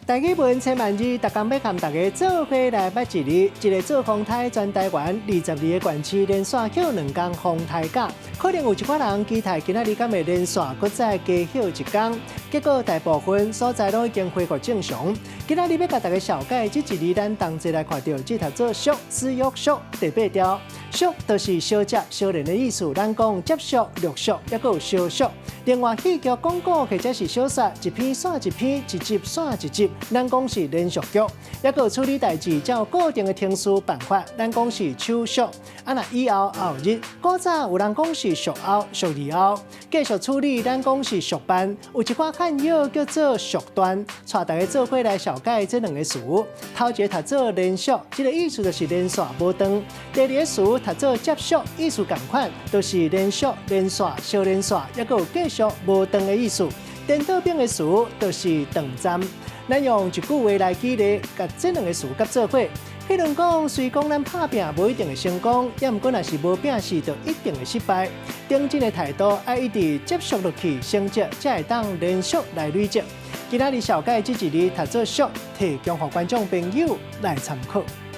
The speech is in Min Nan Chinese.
台語文千萬字，逐工欲佮大家做伙來捌一字，一个做風颱全台灣22個縣市連紲歇2工風颱假，可能有一寡人期待今仔日敢會連紲閣再加歇一工，結果大部分所在攏已經恢復正常。今仔日欲共大家紹介這一字，咱同齊來看著，這讀做續，私欲續，第八條，續就是相接相連的意思。咱講接續、陸續，抑閣有相續。另外，戲劇廣告或者是小說，一篇紲一篇，一集紲一集，咱講是連續劇。抑閣處理代誌照固定的程序辦法，咱講是手續。啊，若以後後日，古早有人講是續後、續二後，繼續處理，咱講是續辦。有一寡漢語叫做續斷，帶大家做伙來紹介這兩个詞。頭一个讀做連續，這个意思就是連紲無斷。第二个詞讀做接續，意思仝款，就是連續、連紲、相連紲，抑閣有繼續無斷的意思。顛倒反的詞就是斷站。咱用一句話來舉例，共這兩个詞佮做伙。彼如講，雖講咱拍拚無一定會成功，抑毋過若是無拚勢，就一定會失敗。頂進的態度愛一直接續落去，成績才會當連續來累積。今仔日紹介這一字讀做續，提供予觀眾朋友來參考。